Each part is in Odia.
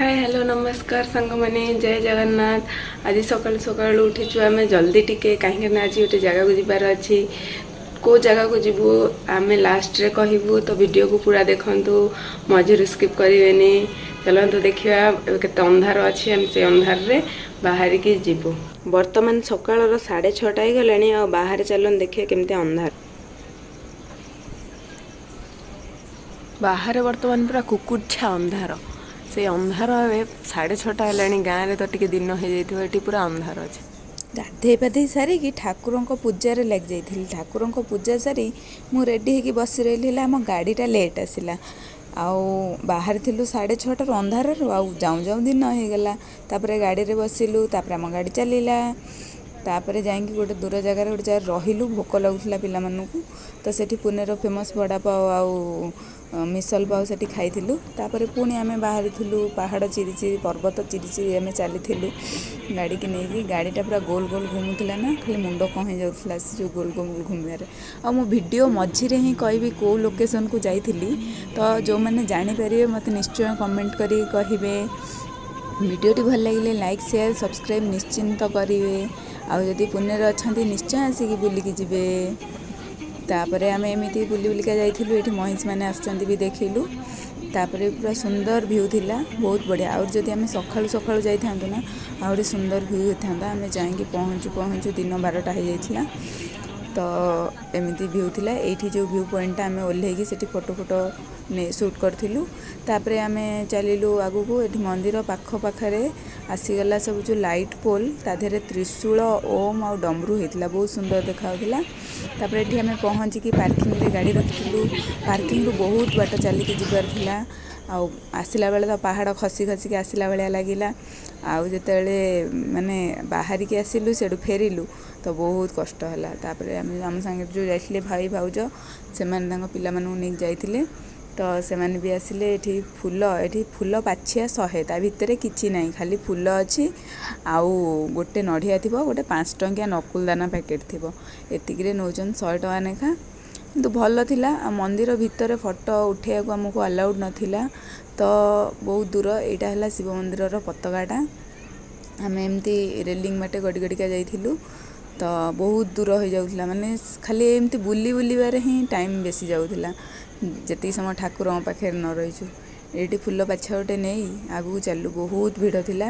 ହାଏ, ହ୍ୟାଲୋ, ନମସ୍କାର ସାଙ୍ଗମାନେ, ଜୟ ଜଗନ୍ନାଥ। ଆଜି ସକାଳୁ ସକାଳୁ ଉଠିଛୁ ଆମେ ଜଲ୍ଦି ଟିକେ, କାହିଁକି ନା ଆଜି ଗୋଟେ ଜାଗାକୁ ଯିବାର ଅଛି। କେଉଁ ଜାଗାକୁ ଯିବୁ ଆମେ ଲାଷ୍ଟରେ କହିବୁ, ତ ଭିଡ଼ିଓକୁ ପୁରା ଦେଖନ୍ତୁ, ମଝିରୁ ସ୍କିପ୍ କରିବେନି। ଚାଲନ୍ତୁ ଦେଖିବା, ଏବେ କେତେ ଅନ୍ଧାର ଅଛି, ଆମେ ସେଇ ଅନ୍ଧାରରେ ବାହାରିକି ଯିବୁ। ବର୍ତ୍ତମାନ ସକାଳର 6:30 ହେଇଗଲାଣି ଆଉ ବାହାରେ ଚାଲନ୍ତୁ ଦେଖିବା କେମିତି ଅନ୍ଧାର। ବାହାରେ ବର୍ତ୍ତମାନ ପୁରା କୁକୁରଛା ଅନ୍ଧାର। ସେଇ ଅନ୍ଧାର, ଏବେ 6:30 ହେଲାଣି, ଗାଁରେ ତ ଟିକେ ଦିନ ହେଇଯାଇଥିବ, ଏଠି ପୁରା ଅନ୍ଧାର ଅଛି। ଗାଧେଇ ପାଧେଇ ସାରିକି ଠାକୁରଙ୍କ ପୂଜାରେ ଲାଗିଯାଇଥିଲି। ଠାକୁରଙ୍କ ପୂଜା ସାରି ମୁଁ ରେଡ଼ି ହେଇକି ବସି ରହିଲି, ହେଲେ ଆମ ଗାଡ଼ିଟା ଲେଟ୍ ଆସିଲା। ଆଉ ବାହାରିଥିଲୁ 6:30ରୁ ଅନ୍ଧାରରୁ, ଆଉ ଯାଉଁ ଯାଉଁ ଦିନ ହେଇଗଲା। ତାପରେ ଗାଡ଼ିରେ ବସିଲୁ, ତାପରେ ଆମ ଗାଡ଼ି ଚାଲିଲା। ତାପରେ ଯାଇକି ଗୋଟେ ଦୂର ଜାଗାରେ, ଗୋଟେ ଜାଗାରେ ରହିଲୁ। ଭୋକ ଲାଗୁଥିଲା ପିଲାମାନଙ୍କୁ, ତ ସେଠି ପୁନେର ଫେମସ୍ ବଡ଼ାପାଉ ଆଉ ମିସଲ ପାଉ ସେଠି ଖାଇଥିଲୁ। ତାପରେ ପୁଣି ଆମେ ବାହାରିଥିଲୁ, ପାହାଡ଼ ଚିରି ଚିରି, ପର୍ବତ ଚିରି ଚିରି ଆମେ ଚାଲିଥିଲୁ ଗାଡ଼ିକି ନେଇକି। ଗାଡ଼ିଟା ପୁରା ଗୋଲ ଗୋଲ ଘୁମୁଥିଲା ନା, ଖାଲି ମୁଣ୍ଡ କ'ଣ ହେଇଯାଉଥିଲା ସେ ଯେଉଁ ଗୋଲ ଗୋଲ ଘୁମିବାରେ। ଆଉ ମୁଁ ଭିଡ଼ିଓ ମଝିରେ ହିଁ କହିବି କେଉଁ ଲୋକେସନକୁ ଯାଇଥିଲି, ତ ଯେଉଁମାନେ ଜାଣିପାରିବେ ମୋତେ ନିଶ୍ଚୟ କମେଣ୍ଟ କରିକି କହିବେ। ଭିଡ଼ିଓଟି ଭଲ ଲାଗିଲେ ଲାଇକ୍, ସେୟାର, ସବସ୍କ୍ରାଇବ୍ ନିଶ୍ଚିନ୍ତ କରିବେ। ଆଉ ଯଦି ପୁନେରେ ଅଛନ୍ତି, ନିଶ୍ଚୟ ଆସିକି ବୁଲିକି ଯିବେ। ତାପରେ ଆମେ ଏମିତି ବୁଲି ବୁଲିକା ଯାଇଥିଲୁ। ଏଠି ମହିଷମାନେ ଆସୁଛନ୍ତି ବି ଦେଖିଲୁ। ତାପରେ ପୁରା ସୁନ୍ଦର ଭ୍ୟୁ ଥିଲା, ବହୁତ ବଢ଼ିଆ। ଆହୁରି ଯଦି ଆମେ ସକାଳୁ ସକାଳୁ ଯାଇଥାନ୍ତୁ ନା, ଆହୁରି ସୁନ୍ଦର ଭ୍ୟୁ ହେଇଥାନ୍ତା। ଆମେ ଯାଇକି ପହଞ୍ଚୁ ପହଞ୍ଚୁ ଦିନ 12ଟା ହେଇଯାଇଥିଲା। ତ ଏମିତି ଭ୍ୟୁ ଥିଲା। ଏଇଠି ଯେଉଁ ଭ୍ୟୁ ପଏଣ୍ଟଟା, ଆମେ ଓହ୍ଲେଇକି ସେଠି ଫଟୋ ଫଟୋ ସୁଟ୍ କରିଥିଲୁ। ତାପରେ ଆମେ ଚାଲିଲୁ ଆଗକୁ। ଏଠି ମନ୍ଦିର ପାଖ ପାଖରେ ଆସିଗଲା ସବୁ ଯେଉଁ ଲାଇଟ୍ ପୋଲ୍, ତା ଦେହରେ ତ୍ରିଶୂଳ, ଓମ୍ ଆଉ ଡମ୍ବରୁ ହେଇଥିଲା, ବହୁତ ସୁନ୍ଦର ଦେଖାଯାଉଥିଲା। ତାପରେ ଏଠି ଆମେ ପହଞ୍ଚିକି ପାର୍କିଂରେ ଗାଡ଼ି ରଖିଥିଲୁ। ପାର୍କିଂରୁ ବହୁତ ବାଟ ଚାଲିକି ଯିବାର ଥିଲା। ଆଉ ଆସିଲା ବେଳେ ତ ପାହାଡ଼ ଖସି ଖସିକି ଆସିଲା ଭଳିଆ ଲାଗିଲା। ଆଉ ଯେତେବେଳେ ମାନେ ବାହାରିକି ଆସିଲୁ, ସେଠୁ ଫେରିଲୁ ତ ବହୁତ କଷ୍ଟ ହେଲା। ତାପରେ ଆମେ ଆମ ସାଙ୍ଗରେ ଯେଉଁ ଯାଇଥିଲେ ଭାଇ ଭାଉଜ, ସେମାନେ ତାଙ୍କ ପିଲାମାନଙ୍କୁ ନେଇକି ଯାଇଥିଲେ, ତ ସେମାନେ ବି ଆସିଲେ। ଏଠି ଫୁଲ ପାଛିଆ 100। ତା ଭିତରେ କିଛି ନାହିଁ, ଖାଲି ଫୁଲ ଅଛି ଆଉ ଗୋଟେ ନଡ଼ିଆ ଥିବ, ଗୋଟେ 5 ଟଙ୍କିଆ ନକୁଲଦାନା ପ୍ୟାକେଟ୍ ଥିବ। ଏତିକିରେ ନେଉଛନ୍ତି 100 ଟଙ୍କା ଲେଖା, କିନ୍ତୁ ଭଲ ଥିଲା। ଆଉ ମନ୍ଦିର ଭିତରେ ଫଟୋ ଉଠେଇବାକୁ ଆମକୁ ଆଲାଉଡ଼ ନଥିଲା, ତ ବହୁତ ଦୂର। ଏଇଟା ହେଲା ଶିବ ମନ୍ଦିରର ପତାକାଟା। ଆମେ ଏମିତି ରେଲିଂ ବାଟେ ଗଡ଼ି ଗଡ଼ିକା ଯାଇଥିଲୁ, ତ ବହୁତ ଦୂର ହେଇଯାଉଥିଲା। ମାନେ ଖାଲି ଏମିତି ବୁଲି ବୁଲିବାରେ ହିଁ ଟାଇମ୍ ବେଶୀ ଯାଉଥିଲା, ଯେତିକି ସମୟ ଠାକୁରଙ୍କ ପାଖରେ ନ ରହିଛୁ। ଏଇଠି ଫୁଲ ପାଛିଆ ଗୋଟେ ନେଇ ଆଗକୁ ଚାଲିଲୁ। ବହୁତ ଭିଡ଼ ଥିଲା।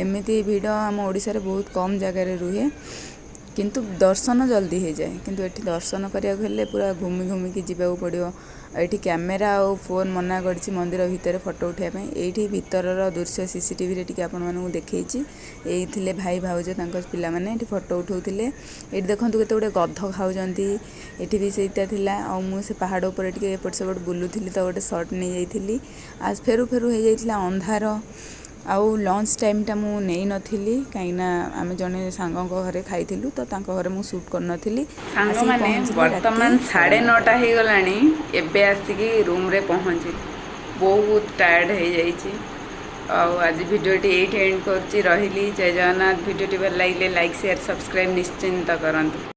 ଏମିତି ଭିଡ଼ ଆମ ଓଡ଼ିଶାରେ ବହୁତ କମ୍ ଜାଗାରେ ରୁହେ, କିନ୍ତୁ ଦର୍ଶନ ଜଲ୍ଦି ହେଇଯାଏ। କିନ୍ତୁ ଏଠି ଦର୍ଶନ କରିବାକୁ ହେଲେ ପୁରା ଘୁମି ଘୁମିକି ଯିବାକୁ ପଡ଼ିବ। ଆଉ ଏଠି କ୍ୟାମେରା ଆଉ ଫୋନ୍ ମନା କରିଛି ମନ୍ଦିର ଭିତରେ ଫଟୋ ଉଠାଇବା ପାଇଁ। ଏଇଠି ଭିତରର ଦୃଶ୍ୟ ସିସିଟିଭିରେ ଟିକେ ଆପଣମାନଙ୍କୁ ଦେଖେଇଛି। ଏଇ ଥିଲେ ଭାଇ ଭାଉଜ, ତାଙ୍କ ପିଲାମାନେ ଏଠି ଫଟୋ ଉଠାଉଥିଲେ। ଏଇଠି ଦେଖନ୍ତୁ କେତେ ଗୁଡ଼ିଏ ଗଧ ଖାଉଛନ୍ତି। ଏଠି ବି ସେଇଟା ଥିଲା। ଆଉ ମୁଁ ସେ ପାହାଡ଼ ଉପରେ ଟିକେ ଏପଟ ସେପଟ ବୁଲୁଥିଲି, ତ ଗୋଟେ ସଟ୍ ନେଇଯାଇଥିଲି। ଆଉ ଫେରୁ ଫେରୁ ହେଇଯାଇଥିଲା ଅନ୍ଧାର। ଆଉ ଲଞ୍ଚ ଟାଇମ୍ଟା ମୁଁ ନେଇନଥିଲି, କାହିଁକିନା ଆମେ ଜଣେ ସାଙ୍ଗଙ୍କ ଘରେ ଖାଇଥିଲୁ, ତ ତାଙ୍କ ଘରେ ମୁଁ ସୁଟ୍ କରିନଥିଲି। ଆସିକି ସାଙ୍ଗମାନେ, ପହଞ୍ଚିଲି ରାତି ବର୍ତ୍ତମାନ ସାଢ଼େ ସାଢ଼େ ନଅଟାରେ। ନଅଟା ହେଇଗଲାଣି। ଏବେ ଆସିକି ରୁମ୍ରେ ପହଞ୍ଚିଲି, ବହୁତ ଟାୟାର୍ଡ଼ ହେଇଯାଇଛି। ଆଉ ଆଜି ଭିଡ଼ିଓଟି ଏଇଠି ଏଣ୍ଡ କରୁଛି। ରହିଲି, ଜୟ ଜଗନ୍ନାଥ। ଭିଡ଼ିଓଟି ଭଲ ଲାଗିଲେ ଲାଇକ୍, ସେୟାର, ସବସ୍କ୍ରାଇବ୍ ନିଶ୍ଚିନ୍ତ କରନ୍ତୁ।